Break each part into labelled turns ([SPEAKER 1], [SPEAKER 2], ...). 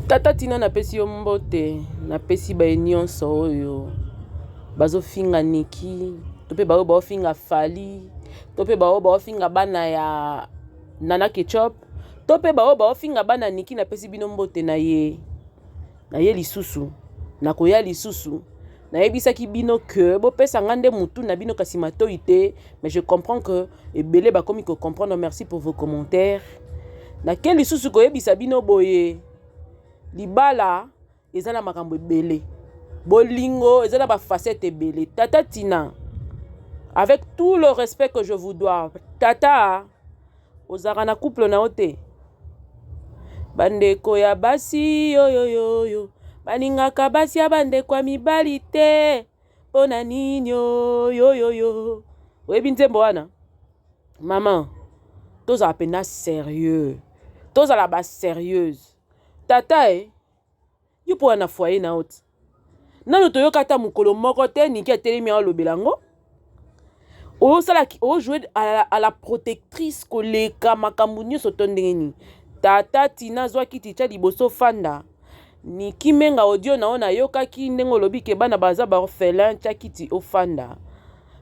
[SPEAKER 1] Tata Tina napesi yo mbote, napesi baye nyonso oyo bazofinga Nicky to mpe baoyo baofinga Fally to mpe baoyo baofinga bana ya Nana Ketchup to mpe baoyo baofinga bana Nicky, napesi bino mbote na ye na ye lisusu nakoya lisusu. Nayebisaki bino que bopesa nga nde mutu na bino kasi matoi te, mais je comprends que ebele bakomi ko comprendre. Merci pour vos commentaires. Nake lisusu koyebisa bino boye, libala eza na makambo ebele, bolingo eza na bafacette ebele. Tata Tina, avec tout le respect que je vous dois, tata, ozalaka na couple na yo te. Bandeko ya basi yoyoyoyo balingaka basi ya bandeko ya mibali te, mpo na nini? Oyoyoyo, oyebi nzembo wana? Mama, tozala mpenza sérieux, tozala basérieuse. Tata e, yo mpo wana foyer na yo ti nano toyoka ata mokolo moko te Niki atelemi alobela yango. Osala ojoue à la protectrice koleka makambo nyonso to ndenge nini? Tata Tina, azwaki titya liboso fanda. Niki Menga, audio na yo nayokaki ndenge olobi ke bana baza baorphelin. Tia kiti ofanda.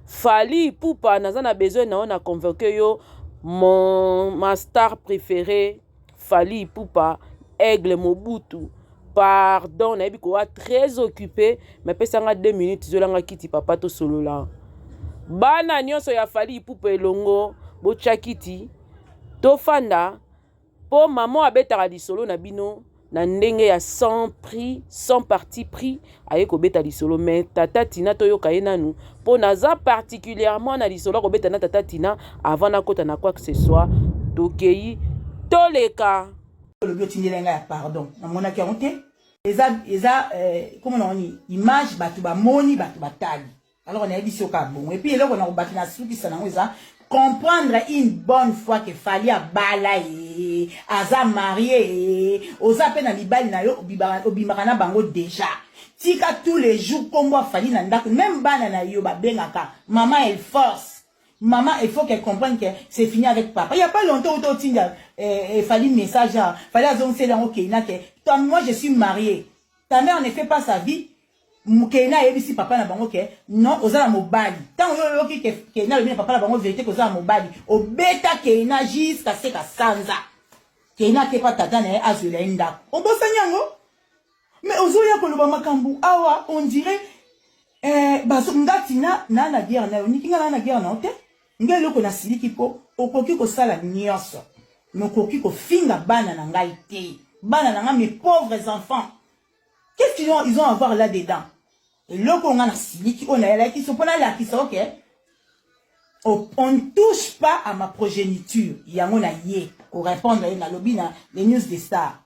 [SPEAKER 1] Fally Ipupa, naza na besoin na yo na convoque yo, mon ma star préféré Fally Ipupa, Aigle Mobutu. Pardon, nayebi kowa très occupé, mais pesanga 2 minutes, zwelanga kiti papa, tosolola. Bana nyonso ya Fally Ipupa elongo, botya kiti tofanda, mpo mama abetaka lisolo na bino na ndenge ya sans prix, sans parti pris. Aye kobeta lisolo, mais tata Tina, toyoka ye nanu, mpo naza particulièrement na lisolo akobeta na tata Tina avant nakota na quoi que ce soit. Tokei, toleka.
[SPEAKER 2] Olobi otindela ngai ya pardon, namonaki yango te. Eza komo na oni image, bato bamoni, bato batali. Alors nayebi soki abongo. Et puis eloko na kobaki nasukisa nango eza comprendre une bonne fois que Fally abala ye, aza marié ye, oza mpe na mibali na yo, obimaka na bango déjà. Tika tous les jours kombo aFally na ndako. Même bana na yo babengaka mama, elle force maman. Il faut qu'elle comprenne que c'est fini avec papa. Il y a pas longtemps où tu Fally message, Fally azongiseli yango Keina que toi, moi je suis marié, ta mère ne fait pas sa vie. Keina ayebisi papa na bango ke non, oza na mobali. Ntango yo oyoki ke Keina alobi na papa na bango vérité ke oza na mobali, obeta Keina jusqu'à seka sanza. Keina akepa tata na ye, azwela ye ndako. Obosani yango, mais ozoya koloba makambo awa, on dirait bazo ngati na guerre na yo. Niki nga na guerre na yo te. Ngai eloko nasiliki mpo okoki kosala nyonso, mais okoki kofinga bana na ngai te. Bana na ngai, mes pauvres enfants, qu'est-ce qu'ils ont, ils ont à voir là dedans? Eloko nga nasiliki oyo nayalaki so mpo nalakisa oke on ne touche pas à ma progéniture. Yango na ye korépondre ye, nalobi na les news des stars.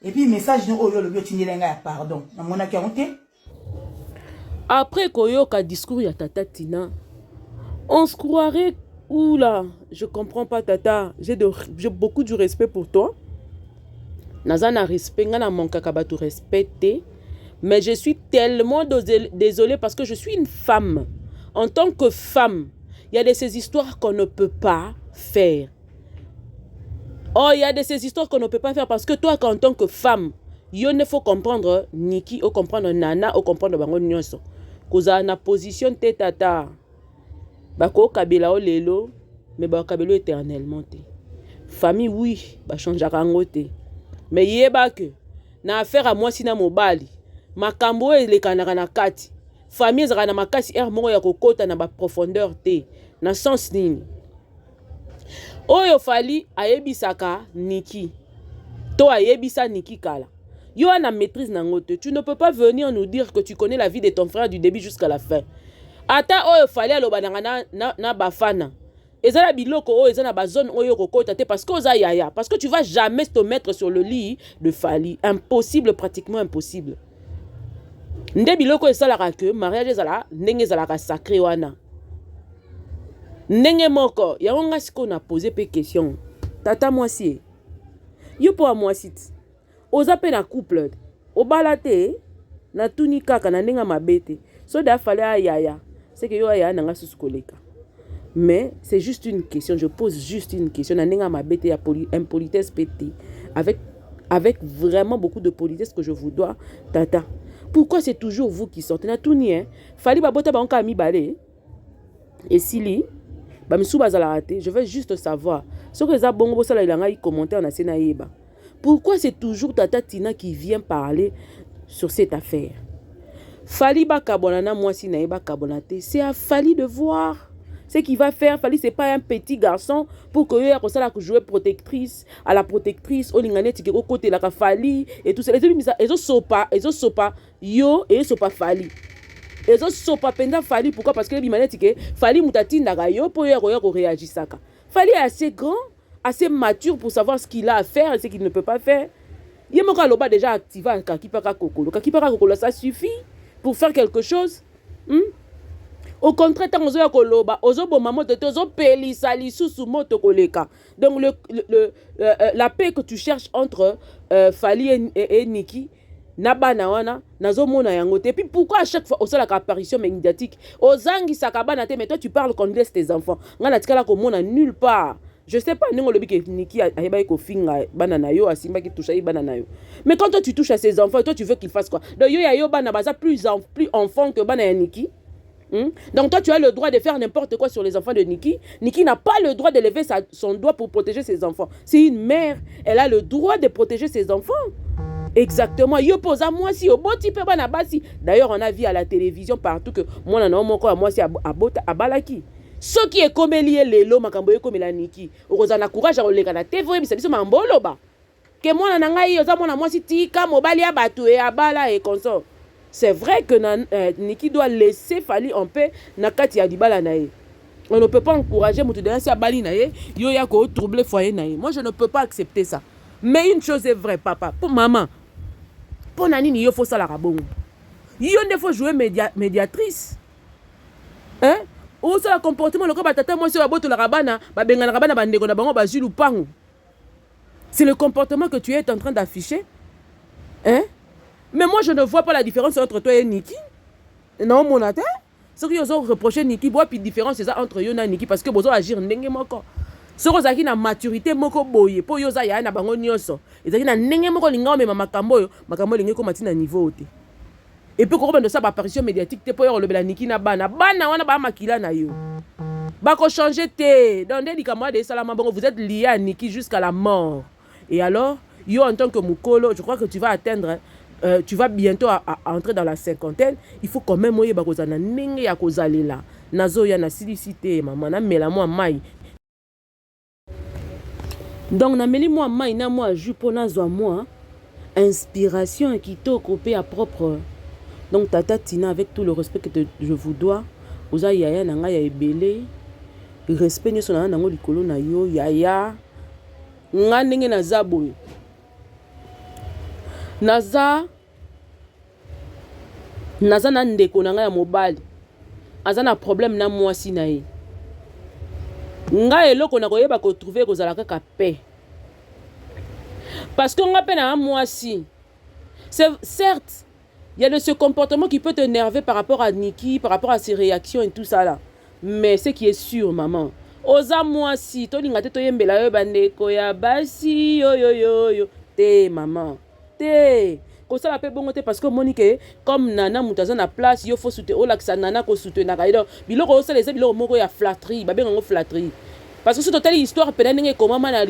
[SPEAKER 2] Et puis message no oyo olobi otindela ngai ya pardon, namonaki yango te.
[SPEAKER 1] Après koyoka discours ya tata Tina, on se croirait. Oula, je comprends pas. Tata, j'ai beaucoup du respect pour toi. Naza na respect, nga na mankaka bato respect te, mais je suis tellement désolée parce que je suis une femme. En tant que femme, il y a de ces histoires qu'on ne peut pas faire. Oh, il y a de ces histoires qu'on ne peut pas faire parce que toi, en tant que femme, yo ne faut comprendre Niki, o comprendre Nana, o comprendre bango nyonso. Kozala na position te, tata. Bakokabela o lelo, mais bakabela éternellement te. Famille, oui, bachangeaka yango te. Mais yeba ke na affaire ya mwasi na mobali, makambo oyo elekanaka na kati famille ezalaka na makasi ere moko ya kokota na baprofondeur te. Na sens nini oyo Fally ayebisaka Niki to ayebisa Niki kala, yo wana maîtrise nango te. Tu ne peux pas venir nous dire que tu connais la vie de ton frère du début jusqu'à la fin. Ata oyo Fally alobanaka na bafana, eza na biloko oyo eza na bazone oyo okokota te parce que oza yaya, parce que tu vas jamais te mettre sur le lit de Fally. Impossible, pratiquement impossible. Nde biloko esalaka ke mariage ezala ndenge ezalaka sacré wana ndenge moko. Yango nga sikoyo na pose mpe question. Tata mwasi, yo mpo ya mwasi ti oza mpe na couple, obala te, natuni kaka na ndenge ya mabe te. So da Fally ayaya c'est que yo aya na nga susu koleka, mais c'est juste une question, je pose juste une question na ndenge ya mabe te, ya impolitesse mpe te, avec Avec vraiment beaucoup de politesse que je vous dois, tata. Pourquoi c'est toujours vous qui sortez? Natuni, hein? Fally babota bango kaka mibale. Esili bamisusu bazalaka te. Je veux juste savoir soki eza bongo, bosalela ngai commentaire na se nayeba pourquoi c'est toujours tata Tina qui vient parler sur cette affaire. Fally bakabwana na mwasi na ye, bakabwana te, c'est à Fally de voir ce qu'il va faire. Fally, c'est pas un petit garçon pour que yo ya kosala jouer protectrice à la protectrice, olinga neti ke kokotelaka Fally et tout ça. Ezobimisa, ezosopa, ezosopa yo, ezosopa Fally, ezosopa mpenza Fally. Pourquoi? Parce que ebima neti ke Fally moto atindaka yo mpo yo ya koya koréagisaka. Fally est assez grand, assez mature pour savoir ce qu'il a à faire et ce qu'il ne peut pas faire. Ye moko aloba déjà activa kakipaka kokolo, kakipaka kokolo, ça suffit pour faire quelque chose? Au contraire, ntango ozoya koloba, ozoboma moto te, ozopelisa lisusu moto koleka. Donc la paix que tu cherches entre Fally et Niki na bana wana, nazomona yango te. Et puis pourquoi à chaque fois osalaka apparition médiatique, ozangisaka bana te? Mais toi, tu parles qu'on laisse tes enfants. Ngai natikala komona nulle part. Je sais pas ndenge olobi ke Niki ayebaki kofinga bana na yo, asimbaki, touchaki bana na yo. Mais quand toi, tu touches à ses enfants, toi, tu veux qu'il fasse quoi? Donc yo ya yo bana baza plus enfant que bana ya Niki? Donc toi, tu as le droit de faire n'importe quoi sur les enfants de Niki. Niki n'a pas le droit de lever son doigt pour protéger ses enfants. C'est une mère, elle a le droit de protéger ses enfants. Exactement. Yo poza mwasi, oboti pe bana basi. D'ailleurs, on a vu à la télévision partout que mwana na moko ya mwasi abota, abalaki. Soki ekomeli ye lelo makambo ekomela Niki, okozala na courage ya koleka na TV, oyebisa biso makambo oloba ke mwana na ngai oza mwana mwasi, tika mobali ya bato e abala et consort. C'est vrai que Niki doit laisser Fally en paix na kati ya libala na ye. On ne peut pas encourager moto deya si abali na ye, yo ya kotroubler foyer na ye. Moi, je ne peux pas accepter ça. Mais une chose est vraie, papa, pour maman, mpo na nini yo faut osalaka bongo? Yo nde faut jouer médiatrice, hein? Osala comportement lokola batata mwasi oyo babotolaka bana, babenganaka bana bandeko na bango, bazwi lupango. C'est le comportement que tu es en train d'afficher, hein? Mais moi, je ne vois pas la différence entre toi et Niki. Naomona te. Soki ozo reproche Niki, wapi différence eza entre yo na Niki? Parce que bozo agir ndenge moko. Soki ozalaki na maturité moko boye, mpo yo oza yaya na bango nyonso, ezalaki na ndenge moko olinga omema makambo oyo, makambo olingi ekóma ntina niveau te. Et puis kokobanda osala baapparition médiatique te mpo oyo kolobela Niki na bana. Bana wana baa makila na yo, bakochange te. Donc nde likambo wana esalama bongo, vous êtes lié à Niki jusqu'à la mort. Et alors yo, en tant que mokolo, je crois que tu vas atteindre tu vas bientôt à entrer dans la cinquantaine. Il faut quand même oyeba kozala na ndenge ya kozalela. Nazoya, nasilisi te, mama. Namela mwa mai. Donc nameli mwa mai na mwa jus mpo nazwa mwa inspiration ya kitoko mpe ya propre. Donc tata Tina, avec tout le respect que je vous dois, oza yaya na ngai ya ebele, respect nyonso na nango likolo na yo, yaya. Nga ndenge naza boye, naza na ndeko na ngai ya mobali aza na problème na mwasi na ye. Ngai eloko na koyeba kotrouver kozala kaka paix, parce que nga mpe na mwasi. C'est certes, il y a de ce comportement qui peut t'énerver par rapport à Nikki, par rapport à ses réactions et tout ça là. Mais ce qui est sûr, maman, oza mwasi, tolinga te toyembela yo bandeko ya basi yoyoyoyo te, mama, te kosala mpe bongo te, parce que omoni ke comme nana moto aza na place, yo faut soute olakisa nana kosoutenaka ye. Donc biloko osala eza biloko moko ya flatterie, babenga yango flatterie, parce que soki totali histoire pena ndenge ekomama na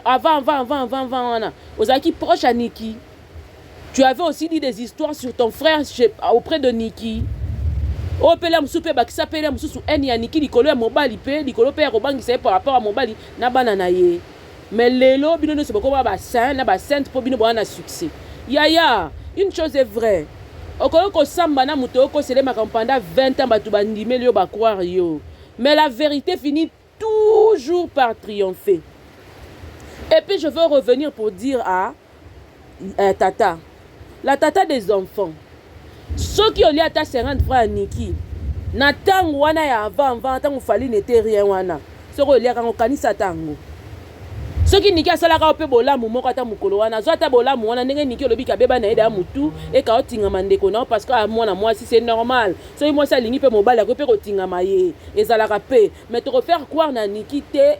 [SPEAKER 1] avant, avant, avant, avant, avant wana, ozalaki proche ya Niki. Tu avais aussi dit des histoires sur ton frère auprès de Niki. Oyo mpela mosusu mpe bakisa mpela mosusu ene ya Niki likolo ya mobali mpe likolo mpe ya kobangisa ye par rapport ya mobali na bana na ye. Mais lelo bino nyonso bokoma basaint na basainte mpo bino boza na succès. Yaya, une chose est vraie: okoki kosamba na moto okosele makambo pendant 20 ans, bato bandimeli yo, bacroire yo, mais la vérité finit toujours par triompher. Et puis je veux revenir pour dire à tata, la tata des enfants, soki olia ata 50 francs ya Niki na ntango wana ya avant avant, ntango Fally n'était rien wana, soki oliaka yango, kanisa ata yango. Soki Niki asalaka yo mpe bolamu moko ata mokolo wana, azwa ata bolamu wana ndenge Niki olobi kabeba na ye deya mutu eka otingama ndeko na yo parce que ah, mwana mwasi c'est normal. Soki mwasi alingi mpe mobali akoki mpe kotingama ye, ezalaka mpe. Mais toko faire croire na Niki te,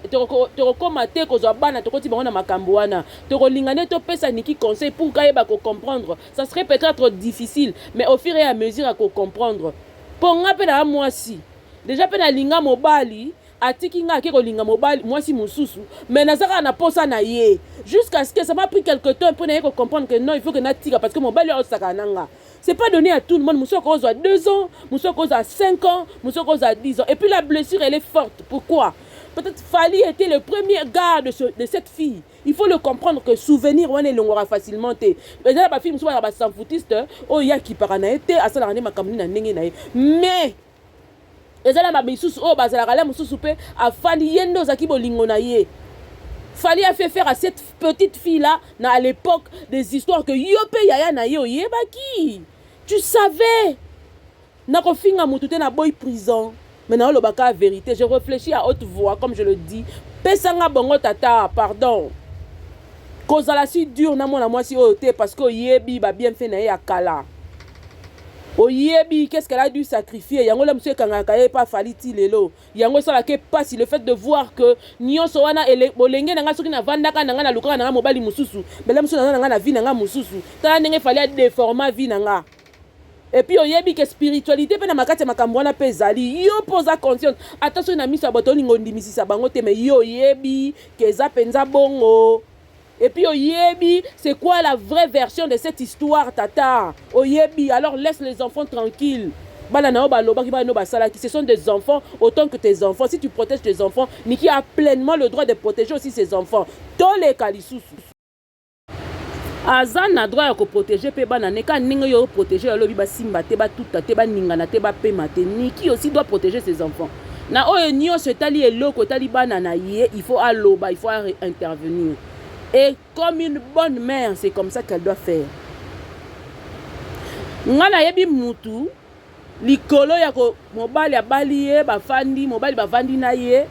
[SPEAKER 1] tokokoma te kozwa bana tokoti bango na makambo wana. Tokolinga nde topesa Niki conseil pour qu'ayeba ko comprendre. Ça serait peut-être difficile, mais au fur et à mesure ako comprendre. Mpo nga mpe na mwasi, deja mpe nalinga mobali atiki nga ake kolinga mobali mwasi mosusu, mais naza kaka na posa na ye jusqu'à ce que ça m'a pris quelque temps mpo na ye comprendre que non, il faut que natika parce que mobali oyo osakana na nga. C'est pas donné à tout le monde. Mosusu akozwa 2 ans, mosusu akozwa 5 ans, mosusu akozwa 10 ans. Et puis la blessure, elle est forte. Pourquoi? Peut-être Fally était le premier gars de cette fille. Il faut le comprendre que souvenir wana elongwaka facilement te. Eza na bafille mosusu bazala basanfutiste oyo ye akipaka na ye te, asalaka nde makambo nini na ndenge na ye, mais eza na bamisusu oyo bazalaka la mosusu mpe afandi ye nde ozalaki bolingo na ye. Fally a fait faire à cette petite fille là na à l'époque des histoires que yo mpe yaya na ye oyebaki, tu savais. Nakofinga motu te, na boy prison, mais naolobaka vérité. Je réfléchis à haute voix comme je le dis. Pesanga bongo tata, pardon, kozala si dur na mwana mwasi oyo te, parce que oyebi babienfait na ye ya kala, oyebi qu'est-ce qu'elle a dû sacrifier. Yango la mosusu ekangaka ye epa Fally ti lelo, yango esalaka epasi, le fait de voir que nyonso wana bolenge na ngai, soki navandaka na ngai, nalukaka na ngai mobali mosusu, bele mosusu naza na ngai na vie na ngai mosusu. Tala ndenge Fally adéforma vie na nga. Et puis oyebi ke spiritualité mpe na makati ya makambo wana mpe ezali. Yo mpo oza consciente, ata soki na miso ya bato olinga ondimisisa bango te, mais yo oyebi ke eza mpenza bongo. Et puis oyebi c'est quoi la vraie version de cette histoire, tata, oyebi. Alors laisse les enfants tranquilles. Bana na yo balobaki, bana no basalaki, ce sont des enfants autant que tes enfants. Si tu protèges tes enfants, Niki a pleinement le droit de protéger aussi ses enfants. Toleka lisusu, aza na droit ya koprotéger mpe bana ne kaka ndenge yo oprotéger. Alobi basimba te, batuta te, baningana te, bapema te. Niki aussi doit protéger ses enfants. Na oyo nyonso etali eloko etali bana na ye, il faut aloba, il faut intervenir. Et comme une bonne mère, c'est comme ça qu'elle doit faire. Nga nayebi mutu likolo ya mobali abali ye, bafandi, mobali bavandi na ye,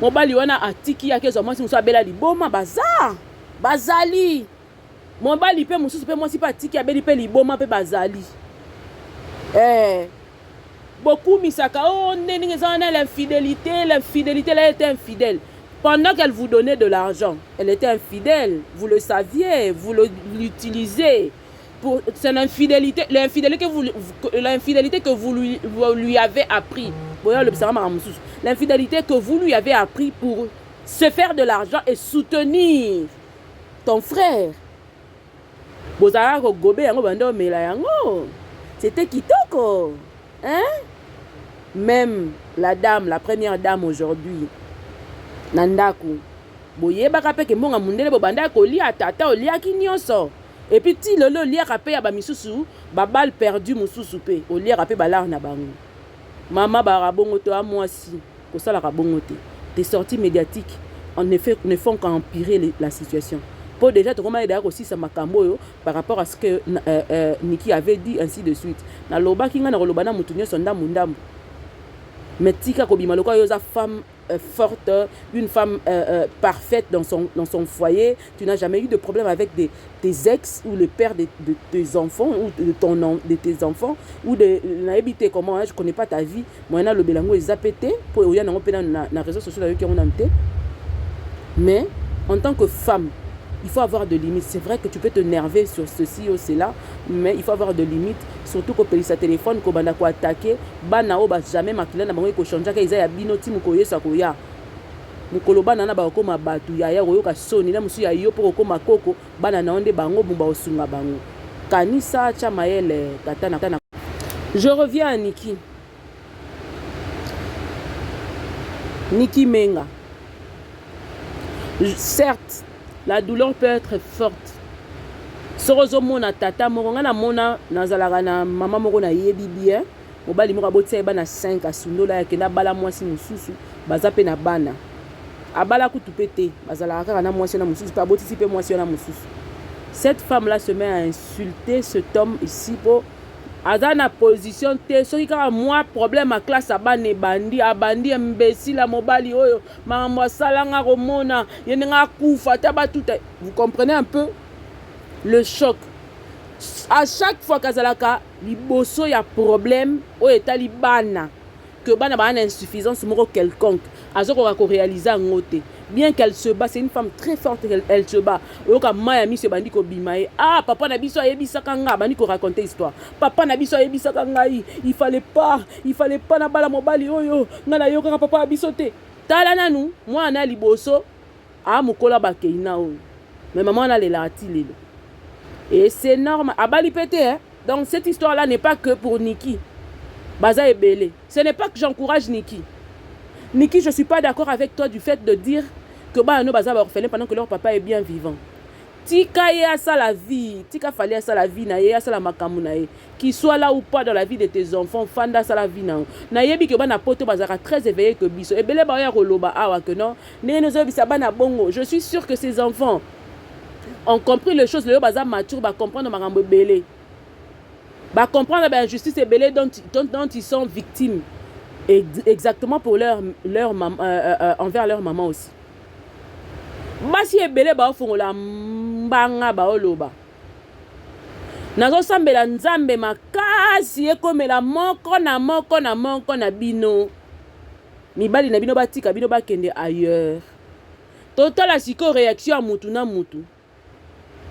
[SPEAKER 1] mobali wana atiki yaki ezwa mwasi mosusu, abela liboma. Baza bazali mobali mpe mosusu mpe mwasi mpe atiki, abeli mpe liboma mpe bazali. Bokumisaka o oh, nde ndenge eza wana, l'infidélité, l'infidélité. Là, elle était infidèle pendant qu'elle vous donnait de l'argent. Elle était infidèle, vous le saviez, vous l'utilisez pour c'est l'infidélité, l'infidélité que vous lui avez appris. L'infidélité que vous lui avez appris pour se faire de l'argent et soutenir ton frère. Bozalaka kogobe yango, bande omela yango, c'était kitoko, hein? Même la dame, la première dame aujourd'hui na ndako, boyebaka mpe ke mbongo mondele bobandaka kolia. Tata, oliaki nyonso. Et puis ti lelo oliaka mpe ya bamisusu, babale perdu mosusu mpe oliaka mpe balare na bango. Mama baka bongo to amwasi kosalaka bongo te. Des sorties médiatiques en effet ne font qu'empirer la situation, mpo déjà tokoma edaya kosisa makambo oyo par rapport à ce que Niki avait dit, ainsi de suite. Nalobaki ngai na koloba na motu nyonso ndambu ndambu, mais tika kobima lokola yo oza femme forte, une femme parfaite dans son foyer. Tu n'as jamais eu de problème avec tes ex ou le père de tes enfants ou de tes enfants ou de nayebi te comment, hein, je connais pas ta vie. Moi nalobela yango eza pe te po oya nango mpe na réseaux sociaux, nayoki yango nanu te. Mais en tant que femme, il faut avoir de limites. C'est vrai que tu peux te nerver sur ceci ou cela, mais il faut avoir de limites. Surtout kopelisa téléphone, kobanda koattaquer bana oyo jamais makila na bango ekochangeaka, eza ya bino ti mokolo Yesu akoya. Mokolo bana na bakokóma bato yaya koyoka soni na mosusu ya yo mpo kokóma koko bana na yo nde bango mo bakosunga bango. Kanisa, tia mayele, tata na. Je reviens à Niki. Niki Menga, certes la douleur peut être forte soki ozomona tata moko. Ngai namona, nazalaka na mama moko nayebi bien, mobali moko abotisa ye bana 5, asundola ye, akende abala mwasi mosusu, baza mpe na bana. Abala kutu mpe te, bazalaka kaka na mwasi wana mosusu mpe abotisi mpe mwasi wana mosusu. Cette femme là se met à insulter cet homme ici mpo Aza na position te soki kaka mwa problème ya classe ya bana ebandi, abandi imbecile ya mobali oyo makambo asala nga komona ye ndenge akufa ata batuta. Vous comprenez un peu le choc? À chaque fois kazalaka liboso ya problème oyo etali bana, que bana baa na insuffisance moko quelconque, azokoka koréaliser yango te. Bien qu'elle se bat, c'est une femme très forte, elle se bat. Oyoka mai ya miso ebandi kobima ye. Ah, papa na biso ayebisaka nga, abandi koraconter histoire. Papa na biso ayebisaka ngai, il fallait pas, il fallait pas na bala mobali oyo. Ngai nayokaka papa ya biso te. Tala nanu mwana ya liboso amokola bakei na oyo, mais mama wana alelaka ti lelo et c'est normal. Abali mpe te, hein? Donc cette histoire là n'est pas que pour Niki, baza ebele. Ce n'est pas que j'encourage Niki. Niki, je suis pas d'accord avec toi du fait de dire que bana no baza baorphelin pendant que leur papa est bien vivant. Tika ye asala vie, tika Fally asala vie na ye, asala makambo na ye. Qu'il soit là ou pas dans la vie de tes enfants, fanda, asala vie na yo. Nayebi ke bana poto bazalaka très éveillé que biso. Ebele baoya koloba awa que non, ndenge nozoyebisa bana bongo. Je suis sûr que ces enfants ont compris les choses. Lelo baza mature, bacomprendre makambo ebele, bacomprendre bainjustice ebele dont ils sont victimes, exactement pour leur envers leur maman aussi. Basi ebele baofongola mbanga, baoloba. Nazosambela Nzambe makasi ekomela moko na moko na moko na bino, mibali na bino batika bino, bakende ailleurs. Totala sikoyo réaction ya mutu na mutu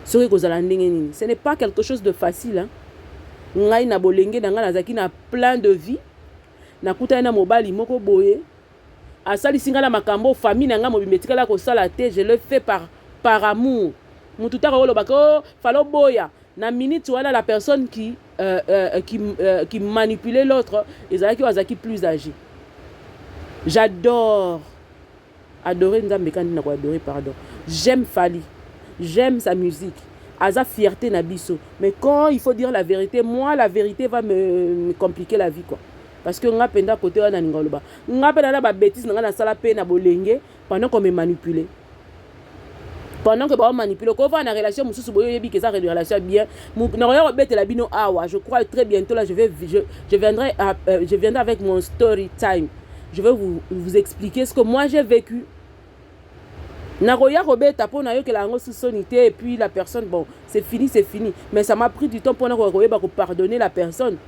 [SPEAKER 1] soki kozala ndenge nini. Ce n'est pas quelque chose de facile, hein? Ngai na bolenge na ngai, nazalaki na plein de vie, nakutani na mobali moko boye, asalisi ngai na makambo famille na ngai mobimba etikala kosala te. Je le fais par amour. Mutu taka olobaka o falo boya na minute wana, la personne qui manipulait l'autre ezalaki oyo azalaki plus âgé. J'adore adorer Nzambe kandi na koadorer, pardon. J'aime Fally, j'aime sa musique, aza fierté na biso. Mais quand il faut dire la vérité, moi, la vérité va me compliquer la vie, quoi, parce que nga mpenza côté wana nalinga oloba, nga mpe nana babêtises na nga nasala mpe na bolenge pendant qu'on me manipulait, pendant que baomanipule. Kovanda na relation mosusu boye, oyebi ke eza relation bien. Nakoya kobetela bino awa. Je crois très bientôt là, je vais je, je viendrai à, je viendrai avec mon story time. Je vais vous expliquer ce que moi j'ai vécu. Nakoya kobeta mpo nayokela yango soni te. Et puis la personne, bon, c'est fini, c'est fini, mais ça m'a pris du temps mpona koyeba kopardonner la personne.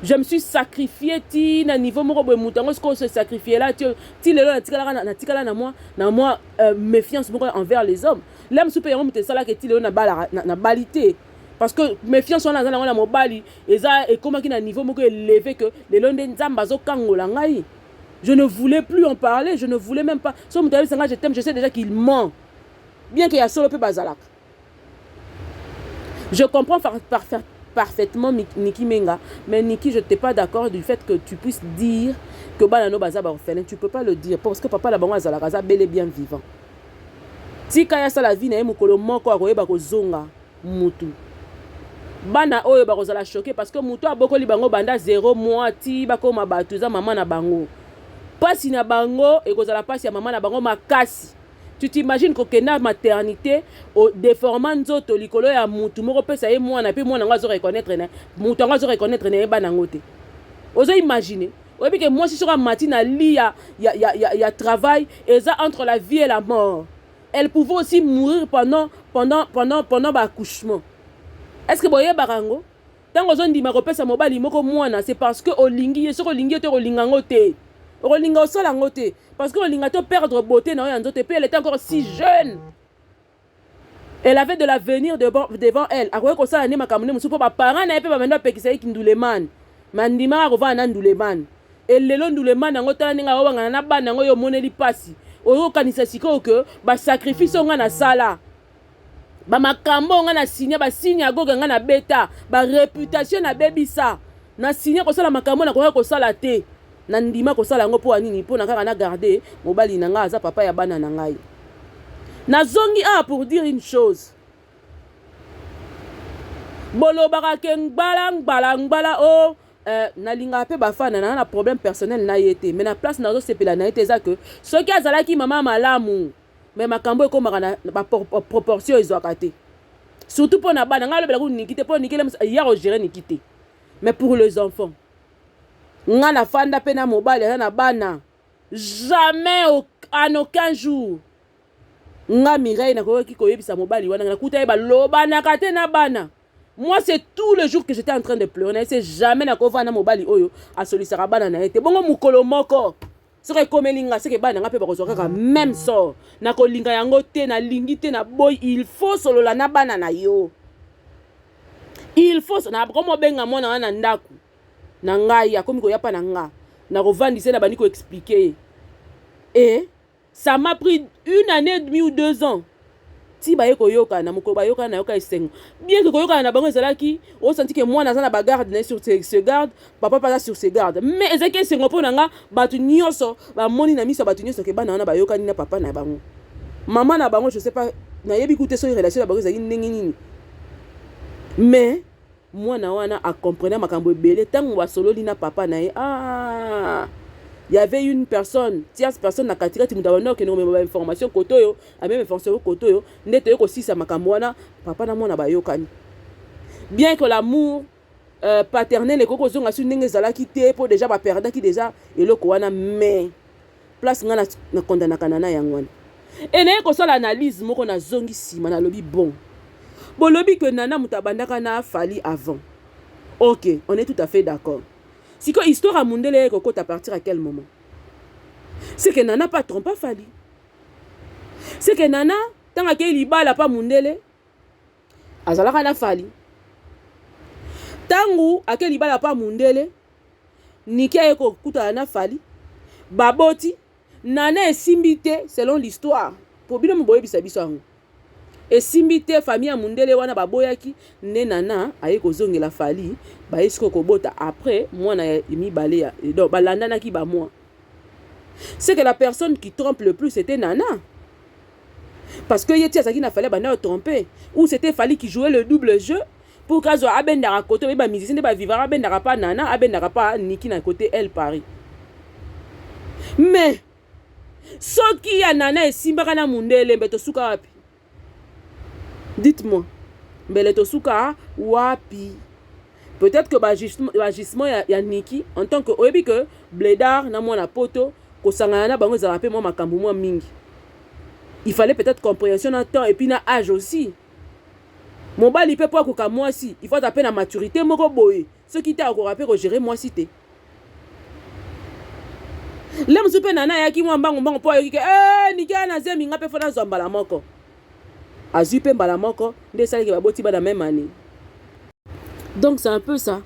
[SPEAKER 1] Je me suis sacrifié ti na niveau moko boye. Moto yango sikoyo se sacrifié là ti lelo natikala na mwa méfiance moko envers les hommes. La mosusu mpe yango moto esalaka ti lelo nabali te, parce que méfiance wana aza nango na mobali eza ekomaki na niveau moko élevé que lelo nde Nzambe azokangola ngai. Je ne voulais plus en parler, je ne voulais même pas. So moto ayebisa ngai "je t'aime", je sais déjà qu'il ment, bien que ya solo mpe bazalaka. Je comprends parfaitement Niki Menga, mais Niki, je n'étais pas d'accord du fait que tu puisses dire que bana no baza baorphelin. Tu peux pas le dire parce que papa na bango azalaka, aza bel et bien vivant. Tika ya sala vie na ye. Mokolo moko akoyeba kozonga mutu. Bana oyo bakozala choqué parce que mutu abokoli bango banda 0 mois ti bakóma bato, eza mama na bango. Mpasi na bango ekozala mpasi ya mama na bango makasi. Tu t'imagines kokenda maternité, odéforma nzoto likolo ya mutu moko, opesa ye mwana, mpe mwana yango azoreconnaître na mutu yango, azoreconnaître na ye bana yango te. Ozoimagine? Oyebi ke mwasi soki amati na lit ya travail, eza entre la vie et la mort. Elle pouvait aussi mourir pendant baaccouchement. Est ce que boyebaka yango? Ntango ozondima kopesa mobali moko mwana, c'est parce que olingi ye. Soki olingi ye te, okolinga yango te, okolinga osala yango te, parce que olinga to perdre beauté na yo ya nzoto. Et puis elle était encore si jeune, elle avait de l'avenir devant elle. Akoki kosala nde makambo nde mosusu mpo baparent na ye mpe bamendo apekisa ye kindulemane, ma ndimaka kovanda na ndulemane. Elelo ndulemane yango, tala ndenge aowangana na bana yango. Oyo omoneli mpasi, oyokanisa sikoyo ke basacrifice oyo ngai nasala, bamakambo oyo ngai nasinya, basigne agoge ngai nabeta, baréputation nabebisa, nasinya kosala makambo nakoki kosala te, nandima kosala yango mpo ya nini? Mpo na kaka na garde mobali na ngai, aza papa ya bana na ngai. Nazongi awa pour dire une chose. Bolobaka ke ngbala ngbala ngbala o nalingaka mpe bafana na nga na problème personnel na ye te, mais na place nazosepela na ye te eza ke soki azalaki mama malamu, mais makambo ekomaka na baproportion ezwaka te, surtout mpo na bana. Ngai alobela ku Niki te, mpo Niki ya kogérer Niki te. Mais pour les enfants, nga nafanda mpe na mobali aza na bana, jamais, en aucun jour, nga Mireille nakoki koyebisa mobali wana nakuta ye balobanaka te na bana. Moi, c'est tout le jour que j'étais en train de pleurer. Naye jamais nakovanda na mobali oyo asolisaka bana na ye te. Bongo mokolo moko soki ekomeli nga, seke bana nga mpe bakozwa kaka même sort. Nakolinga yango te, nalingi te, naboyi. Il faut solola na bana na yo, il faut nakomobenga mwana wana na ndako na ngai, akomi koya mpa na nga, nakovandisa ye, na bandi koexpliquer ye. Et ça m'a pris une année et demie ou 2 ans ti baye koyokana. Mokolo bayokana, nayoka esengo, bien que koyokana na bango ezalaki osanti ke mwana aza na bagarde na ye, sur ses gardes, papa mpe aza sur ses gardes, mais ezalaki esengo mpo na nga. Bato nyonso bamoni na miso ya bato nyonso ke bana wana bayokani na papa na bango. Mama na bango, je sais pas, nayebi ku te soki relation na bango ezalaki ndenge nini, mais mwana wana acomprendre makambo ebele ntango basololi na papa na ye. Ah, y avait une personne, tierce personne na katikati, moto abandi okende komema bainformation kote oyo, amema information kote oyo, nde toye kosisa makambo wana. Papa na mwana bayokani, bien que l'amour paternel ekoki kozonga su ndenge ezalaki te, mpo déjà baperdaki déjà eloko wana. Mais place ngai nakondanaka na yango wana e naye kosala analyse moko, nazongi nsima, nalobi: bon, bolobi ke Nana moto abandaka na Fally avant. Ok, on est tout à fait d'accord. Sikoyo histoire ya mundele ye ekokota à partir à quel moment? C'est que Nana pas trompa Fally, c'est que Nana, ntango akei libala pa mundele, azalaka na Fally. Ntango akei libala pa mundele, Niki aye kokutana na Fally, baboti Nana. Esimbi te selon l'histoire, po bino boyebisa biso yango, esimbi te. Famille ya mundele wana baboyaki, nde Nana aye kozongela Fally, baye sikoyo kobota après mwana ya mibale ya. Donc balandanaki bamwa. C'est que la personne qui trompe le plus, c'était Nana, parce que ye ti azalaki na Fally, abanda otrompe, ou c'était Fally qui jouait le double jeu pour kazwa abendaka kote oyebi bamusicien nde bavivaka, abendaka pa Nana, abendaka pa Niki na côté El Paris. Mais soki ya Nana esimbaka na mundele, mbe tosuka wapi? Dites-moi, mbele tosuka wapi? Peut-être que baagissement ya Niki en tant que oyebi que blédard na mwana poto, kosangana na bango ezalaka mpe mwa makambo mwa mingi. Il fallait peut-être compréhension na temps et puis na âge aussi. Mobali mpe, mpo akoka mwasi, il faut aza mpe na maturité moko boye. Soki te, akoka mpe kogérer mwasi te. Le mosusu mpe Nana ayaki mwa mbango mbango mpo ayoki ke e Niki aya na zemi, nga mpe faut nazwa mbala moko. Azwi mpe mbala moko, nde esalaki baboti bana même année. Donc c'est un peu ça.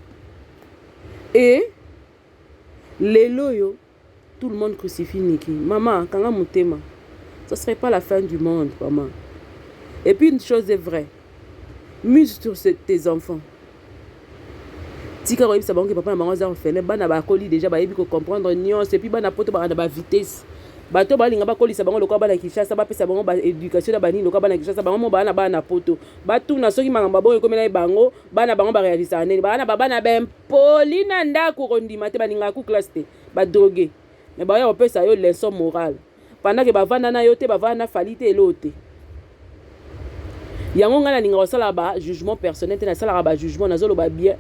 [SPEAKER 1] Et lelo oyo tout le monde crucifie Niki. Mama, kanga motema, ce serait pas la fin du monde, maman. Et puis une chose est vraie: mise sur tes enfants. Tika koyebisa bango ke papa na bango aza orphelin. Bana bakoli déjà, bayebi kocomprendre nyonso. Et puis bana poto baka na bavitesse. Bato balinga bakolisa bango lokola bana Kinshasa, bapesa bango baéducation na banini lokola bana Kinshasa. Bango mo baa na bana poto, batuna soki makambo babongo ekomela ye bango, bana bango baréalisaka nini. Baa na babana bempoli na ndako, kondima te, balingaka ku classe te, badrogué, mais baya kopesa yo leçon morale pendant ke bavanda na yo te, bavanda na Fally te, elo te. Yango ngai nalinga kosala ba jugement personnel te. Nasalaka bajugement, nazoloba bien,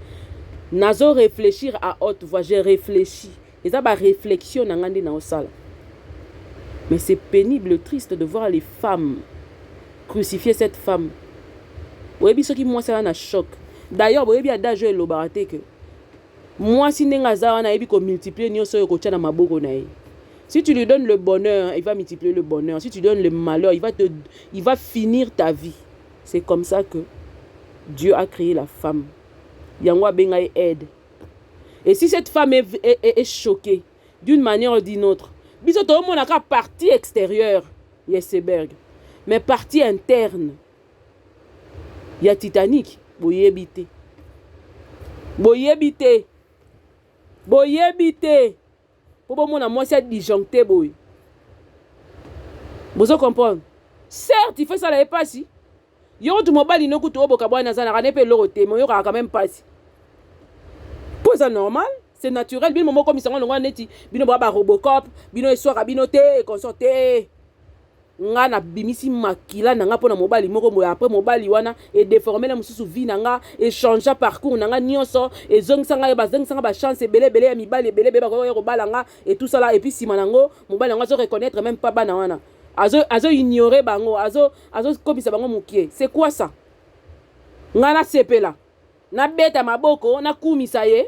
[SPEAKER 1] nazo réfléchir à haute voix. Je réfléchis, eza baréflexion na ngai nde naosala. Mais c'est pénible, triste de voir les femmes crucifier cette femme. Boyebi soki mwasi aza na choc. D'ailleurs, boyebi adage oyo elobaka te ke mwasi ndenge aza wana, ayebi komultiplier nyonso oyo kotia na maboko na ye. Si tu lui donnes le bonheur, il va multiplier le bonheur. Si tu donnes le malheur, il va finir ta vie. C'est comme ça que Dieu a créé la femme. Yango abenga ye aide. Et si cette femme est choquée d'une manière ou d'une autre, biso tozomonaka partie extérieure ya iceberg, mais partie interne ya Titanic, boyebi te, boyebi te, boyebi te. Mpo bomona mwasi adisjoncte boye, bozo comprendre. Certes, il faut esala ye mpasi. Yo kutu mobali no kutu oboka bwana azalaka ne mpe eloko te, me oyokaka quand même mpasi, mpo eza normal, c'est naturel. Bino momo komisango longo neti bino boya baRobocop, bino eswaka bino te, econsort te. Nga nabimisi makila na nga mpo na mobali moko boye, après mobali wana edeformela mosusu vie na nga, echangea parcours na nga nyonso, ezongisa ngai, bazongisa nga bachance ebele ebele ya mibali ebele ebele bakoya kobala nga et tout ça là. Et puis nsima nango, mobali yango azo reconnaître même pas bana wana, azo ignorer bango, azokomisa bango mokie. C'est quoi ça? Nga nasepela, nabeta maboko, nakumisa ye?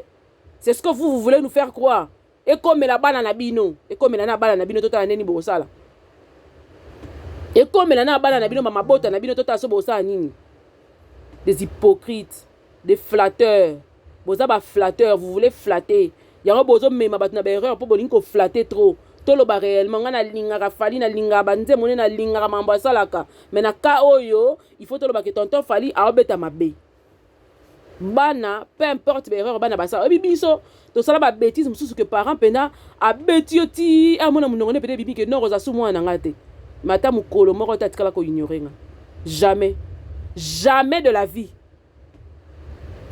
[SPEAKER 1] C'est ce que vous, vous voulez nous faire croire? Ekomela bana na bino, ekomela na bana na bino, totala ndeni bokosala. Ekomela na bana na bino, bamabota na bino, totala so bosala nini. Des hypocrites, des flatteurs. Boza baflatteur, vous voulez flatter. Yango bozomema bato na baerreur mpo bolingi koflatter trop. Toloba réellement, ngai nalingaka Fally, nalingaka banzembo nde, nalingaka mambo asalaka, mais na cas oyo, il faut toloba ke tonton Fally aobeta mabe. Bana, peu importe baerreur bana basala, oyebi, biso tosala babêtise mosusu ke parent mpenza abeti yo ti amona monongo nde pene ebibi ke nord oza su mwana na ngai te. Mais ata mokolo moko te atikala koignore nga, jamais, jamais de la vie.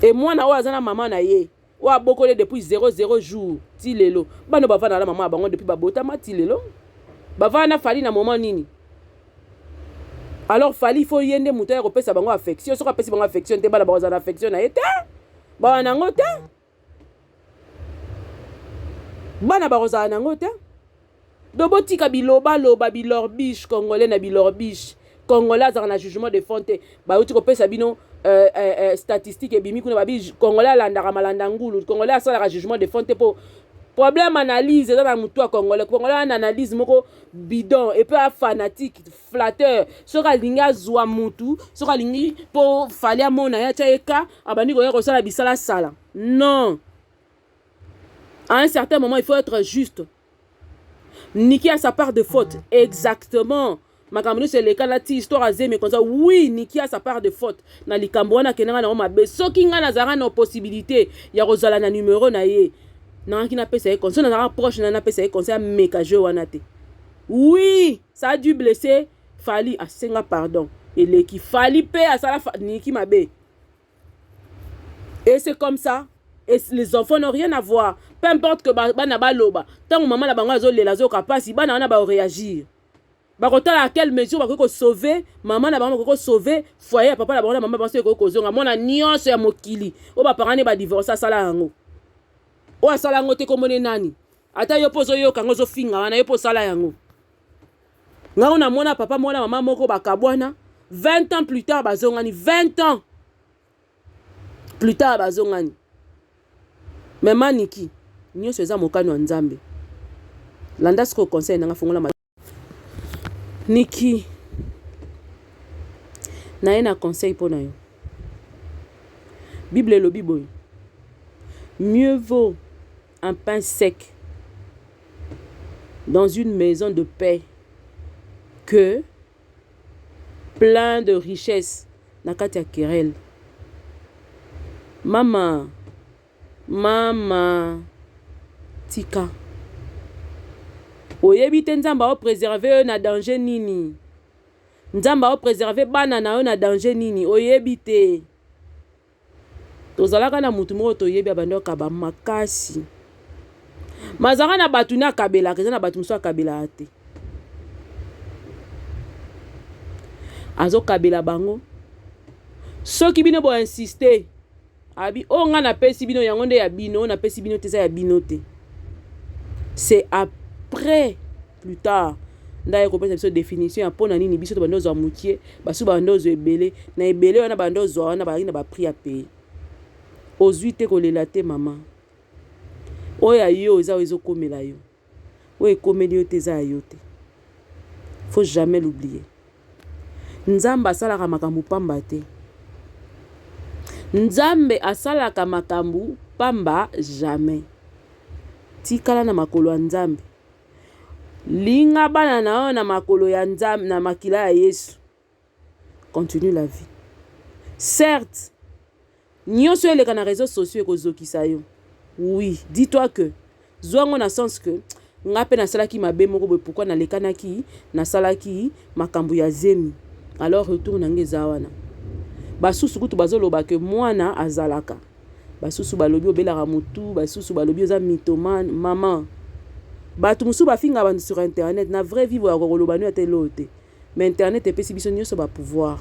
[SPEAKER 1] E mwana oyo aza na mama na ye oyo abokoli depuis 00 jour ti lelo, bana bavanda na mama ya bango depuis babotama ti lelo, bavanda na Fally na moment nini? Alors Fally, faut ye nde moto aya kopesa bango affection. Soki apesi bango affection te, bana bakozala na affection na ye te, bawa nango te, bana bakozala nango te. Do botika bilobaloba, bilorbiche congolais na bilorbiche congolais azalaka na jugement de fond te. Bauti kopesa bino statistique ebimi kuna, babi congolais alandaka malanda ngulu, congolais asalaka jugement de fond te, mpo problème analyse eza na motu ya congolais. Congolais ana analyse moko bidon et puis afanatique, flatteur. Soki alingi azwa mutu, soki alingi mpo Fally amona ye, atya ye ka abandi koya kosala bisalasala. Non, à un certain moment, il faut être juste. Niki a sa part de faute, exactement. Makambo nyonso eleka na ti histoire azemi comme ça. Oui, Niki a sa part de faute na likambo wana. Akendanga nango mabe. Soki ngai nazalaka na possibilité ya kozala na numero na ye, nangaki napesa ye conseil. Nazalaka proche na, napesa ye conseil ameka jeu wana te. Oui, ça a dû blesser Fally. Asenga pardon, eleki. Fally mpe asala Niki mabe et c'est comme ça. Et les enfants n'ont rien à voir. Peu importe que bana baloba, ntango mama na bango azolela, azoyoka mpasi, bana wana baoréagir, bakotala à quelle mesure bakoki kosauve mama na bango, bakoki kosauve foyer ya papa na bango na mama bango. Soki ekoki kozonga, mwana nyonso ya mokili oyo baparent ne badivorce asala yango. Oyo asala yango te, komone nani? Ata yo mpo ozoyoka yango, ozofinga wana, yo mpo osala yango. Ngango namona papa moko na mama moko bakabwana, 20 ans plus tard bazongani. 20 ans plus tard bazongani. Mais maniki nyonso eza mokano ya Nzambe. Landa sikoyo conseil nanga, fongola. Niki, naye na conseil mpo na yo. Bible elobi boye: mieux vaut un pain sec dans une maison de paix que plein de richesse na kati ya querelle. Mama, mama, tika. Oyebi te Nzambe aopréserve yo na danger nini, Nzambe aopréserve bana na yo na danger nini, oyebi te. Tozalaka na mutu moko toyebi, abandi okaba makasi, mazalaka na bato ne akabelaka. Eza na bato mosusu akabelaka te, azokabela bango. Soki bino boinsiste, abi oyo ngai napesi bino, yango nde ya bino, oyo napesi bino te eza ya bino te. C'est après, plus tard, nde aye kopesa biso définition ya mpona nini biso to bando ozwa mokie, basusu bando ozwa ebele. Na ebele wana bando ozwa wana, bazalaki na baprix ya paye. Ozwi te, kolela te mama. Oyo ya yo eza oyo ezokomela yo, oyo ekomeli yo te eza ya yo te. Faut jamais l'oublier. Nzambe asalaka makambo pamba te. Nzambe asalaka makambo pamba jamais. Tikala na makolo ya Nzambe, linga bana na yo na makolo ya Nzambe, na makila ya Yesu. Continue la vie. Certes, nyonso eleka na réseaux sociaux ekozokisa yo. Oui, dis-toi que zwango na sens que nga mpe nasalaki mabe moko boye. Pourquoi nalekanaki, nasalaki makambo ya zemi? Alors retour na nga eza wana. Basusu kutu bazoloba ke mwana azalaka, basusu balobi obelaka motu, basusu balobi oza mythomane. Mama, bato mosusu bafingaka bato sur internet, na vraie vie boyaka koloba no ata eloo te. Mais internet epesi biso nyonso ba pouvoir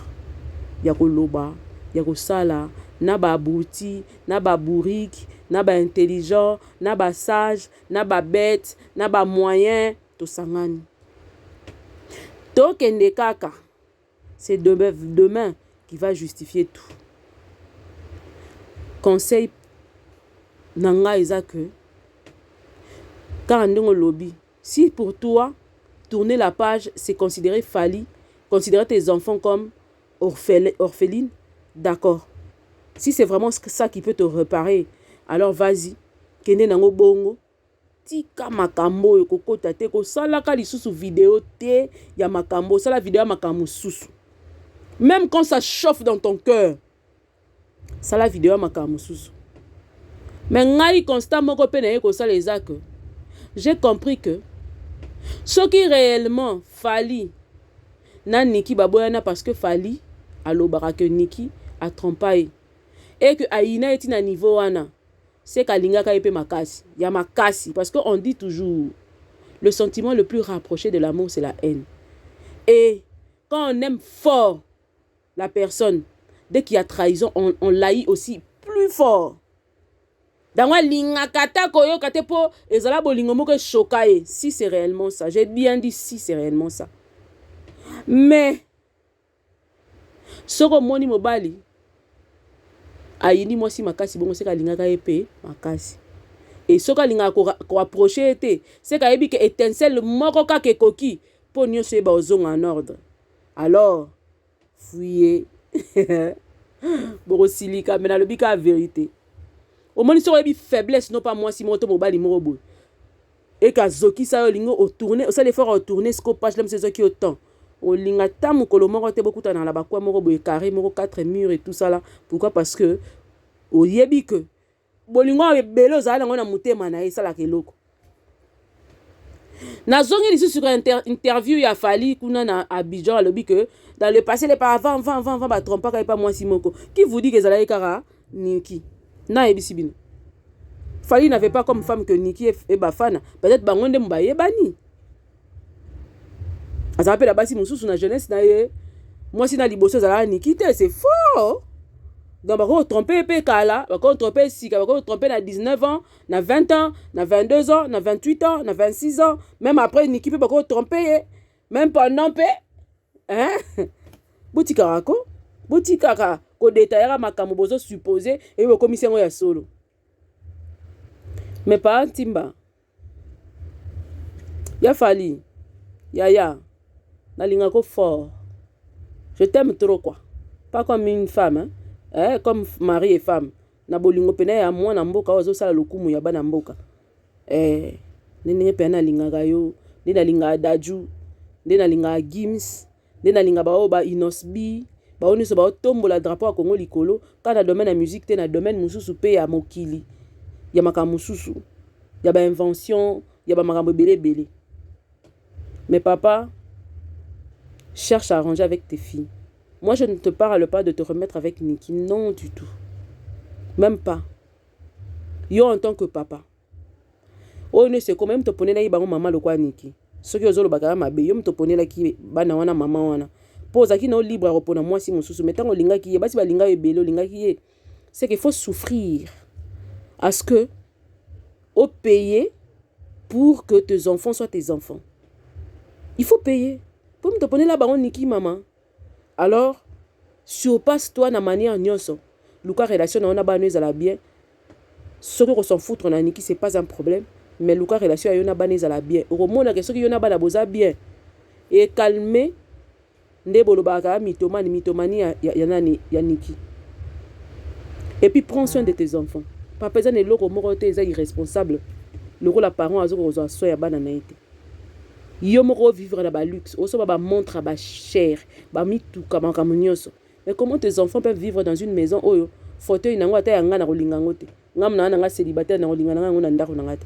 [SPEAKER 1] ya koloba, ya kosala na ba abruti, na ba bourrique, na ba intelligent, na ba sage, na ba bête, na ba moyen, tosangani. Tokende kaka. C'est demain, demain qui va justifier tout. Conseil na ngai eza que kaka ndenge olobi, si pour toi tourner la page, c'est considérer Fally, considérer tes enfants comme orpheline, d'accord. Si c'est vraiment ça qui peut te réparer, alors vas-y, kende nango bongo. Tika makambo oyo, kokota te, kosalaka lisusu video te ya makambo, osala video ya makambo mosusu. Même quand ça chauffe dans ton cœur, sala video ya makambo mosusu. Mais ngai, constat moko mpe naye kosala eza que j'ai compris que soki réellement Fally na Niki baboyana, parce que Fally alobaka que Niki atrompa ye et que ayina ye ntina niveau wana, c'est qu'alingaka ye mpe makasi ya makasi, parce que on dit toujours, le sentiment le plus rapproché de l'amour, c'est la haine. Et quand on aime fort la personne, dès qu'il y a trahison, on l'haït aussi plus fort. Dango alingaka ata koyoka te, mpo ezala bolingo moko eshoka ye. Si c'est réellement ça, j'ai bien dit, si c'est réellement ça. Mais soki omoni mobali ayini mwasi makasi bongo, seke alingaka ye mpe makasi. E soki alingaka koapprocher ye te, seke ayebi ke étincelle moko kaka ekoki mpo nyonso yeba ozonga en ordre. Alors fuye, bokosilika, me nalobi kaka vérité. Omoni, soki oyebi faiblesse no pa mwasi moko to mobali moko boye, eke azokisa yo, olingi otourne, osala effort, otourne siko page la mosu, ezwaki yo temps, olinga ata mokolo moko te bokutana na bakwa moko boye, carré moko, quatre murs et tout ça là. Pourquoi? Parce que oyebi ke bolingo oyo ebele ozala nango na motema na ye esalaka eloko. Nazongi lisusu ka interview ya Fally kuna na Abidjan. Alobi que dans le passé, le par avant avant avant avant, batrompaka ye pa mwasi moko. Qui vous dit que ezalaki kaka Niki? Nayebisi bino, Fally n'avait pas comme femme que Niki e Bafana. Peut-être bango nde bayebani. Azala mpe na basi mosusu na jeunesse na ye. Mwasi na liboso ezalaka Niki te, c'est faux. Donc bakotrompe mpe kala, bakotrompe sika, bakotrompe na 19 ans, na 20 ans, na 22 ans, na 28 ans, na 26 ans. Même après Niki mpe bakotrompe ye, même pendant mpe, hein? Botikaka ko, botikaka kodetayaka makambo bozosuppose, eyi bokomisi yango ya solo. Mais pa ntimba ya Fally, yaya, nalingako fort, je t'aime trop quoi, pas comme une femme, hein? Eh, comme mari et femme, na bolingo pene ya mwana mboka oyo azosala lokumu ya bana mboka. Eh, nde ndenge mpe nalingaka yo, nde nalingaka Daju, nde nalingaka Gims, nde nalingaka baoyo ba Innoss'B, bao nyonso baotombola drapeau ya Kongo likolo, kaka na domaine ya musique te, na domaine mosusu mpe ya mokili, ya makambo mosusu, ya bainvention, ya bamakambo ebele ebele. Mais papa, cherche à arranger avec tes filles. Moi, je ne te parle pas de te remettre avec Niki, non, du tout, même pas. Yo, en tant que papa, oyo nyonso ekoma, ye moto oponelaki bango mama lokwa Niki. Soki ozolobaka ya mabe, yo moto oponelaki bana wana mama wana, mpo ozalaki na libre ya kopona mwasi mosusu. Mais ntango olingaki ye, basi balinga yo ebele, olingaki ye, c'est qu'il faut souffrir à ce que opaye pour que tes enfants soient tes enfants. Il faut payer mpo moto oponela bango Niki, mama. Alors surpasse-toi na manière nyonso, luka relation na yo na bana ezala bien. Soki okos'en foutre na Niki, c'est pas un problème, mais luka relation ya yo na bana ezala bien. Okomonaka soki yo na bana boza bien, ecalme nde bolobaka mythomane, mythomanie ya nani, ya Niki. Et puis prends soin de tes enfants, papa. Eza na eloko moko te eza irresponsable lokola parent azoka kozwa soin ya bana na ye te. Yo moko ovivre na baluxe, osoba bamontre ya bacher, bamituka, makambo nyonso, mais comment tes enfants peuvent vivre dans une maison oyo fauteuil nango, ata ya ngai na kolinga yango te? Ngai na nga célibataire, na kolinga na ngai yango na ndako na ngai te.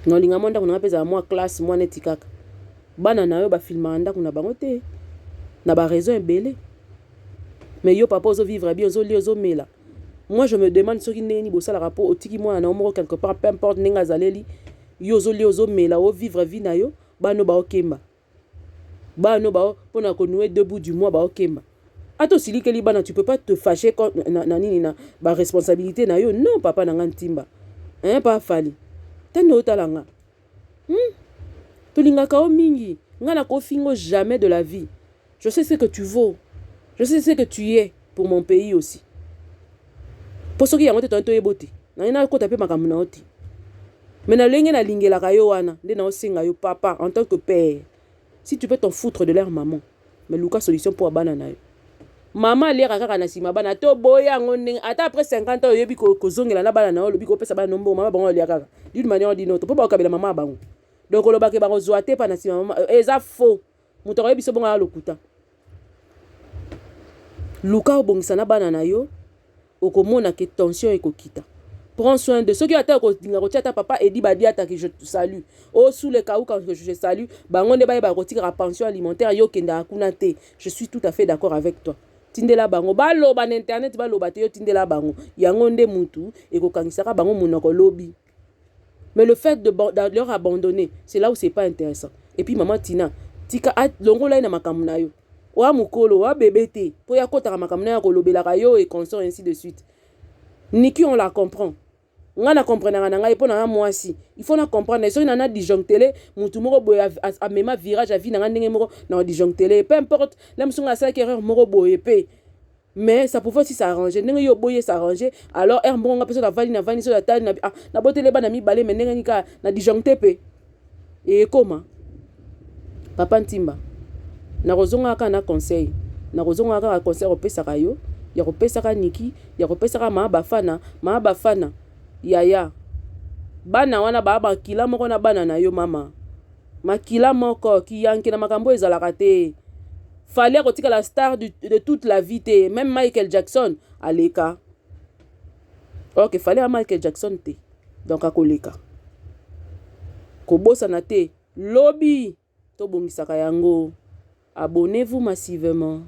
[SPEAKER 1] Na olinga mwa ndako na ngai mpe ezala mwa classe, mwa neti kaka bana na yo bafilmaka ndako na bango te, na baraison ebele. Mais yo papa, ozovivre bien, ozolia, ozomela. Moi, je me demande soki ndenge nini bosalaka mpo otiki mwana na yo moko quelque part, peu importe ndenge azaleli yo, ozolia, ozomela, ovivre vie na yo, bana baokemba. Bana bao mpona konouer deux bouts du mois baokemba. Ata osilikeli bana, tu peux pas te fâcher na nini, na baresponsabilité na yo. Non, papa na nga Ntimba, hein, pa Fally tande otala nga, Tolingaka yo mingi. Nga nakofingo jamais de la vie. Je sais ce que tu vaux, je sais ce que tu es pour mon pays aussi. Mpo soki yango te, toyani toyeba te. Naye nakota mpe makambo na yo te, mais na lolenge nalingelaka yo wana nde naosenga yo, papa, en tant que père, si tu peux t'en foutre de leur maman, mais luka solution mpo ya bana na yo. Mama aliaka kaka na nsima bana to boya yango ndenge ata après 50 ans oyebi kozongela na bana na yo, olobi kopesa bana no mbongo, mama bango alia kaka d'une manière ou d'une autre, mpo bakokabela mama ya bango. Donc olobaka bakozwa te mpa na nsima mama, eza faux. Moto akoyebi biso bongo aya lokuta. Luka obongisa na bana na yo, okomona ke tension ekokita. Prends soin de soki ata okolinga kotia ata papa Edi Badiata, que je salue, osule Kauka, que je salue, bango nde bayeba kotikaka pension alimentaire. Yo okendaka kuna te, je suis tout à fait d'accord avec toi. Tindela bango baloba na internet, baloba te, yo tindela bango yango nde mutu ekokangisaka bango monoko lobi. Mais le fait de leur abandonner, c'est là où c'est pas intéressant. Et puis maman Tina, tika longola ye na makambo na yo. Oya mokolo, oya bebe te mpo ya kotaka makambo na yo, kolobelaka yo et consort, ainsi de suite. Niki, on la comprend. Nga na comprenaka na ngai mpo na nga mwasi, il faut na comprendre. Soki na disjonctele mutu moko boye amema virage ya vie na nga ndenge moko na disjonctele, peu importe la mosu nga asalaki erreur moko boye mpe, mais ça pouvait aussi s'arranger ndenge yo boye s'arranger. Alors heure moko nga mpe so navandi, navandi so natali, ah, naboteli bana mibale, mais ndenge nini kaka na disjoncte mpe ekoma. Papa Ntimba, nakozonga kaka na conseil, nakozonga kaka conseil kopesaka yo, ya kopesaka Niki, ya kopesaka maa Bafana, maa Bafana. Yaya, bana wana baa makila moko na bana na yo, mama, makila moko kiyanke na makambo oyo ezalaka te. Fally akotikala star de toute la vie te. Même Michael Jackson aleka. Ok, Fally ya Michael Jackson te, donc akoleka. Kobosana te, lobi tobongisaka yango. Abonnez-vous massivement.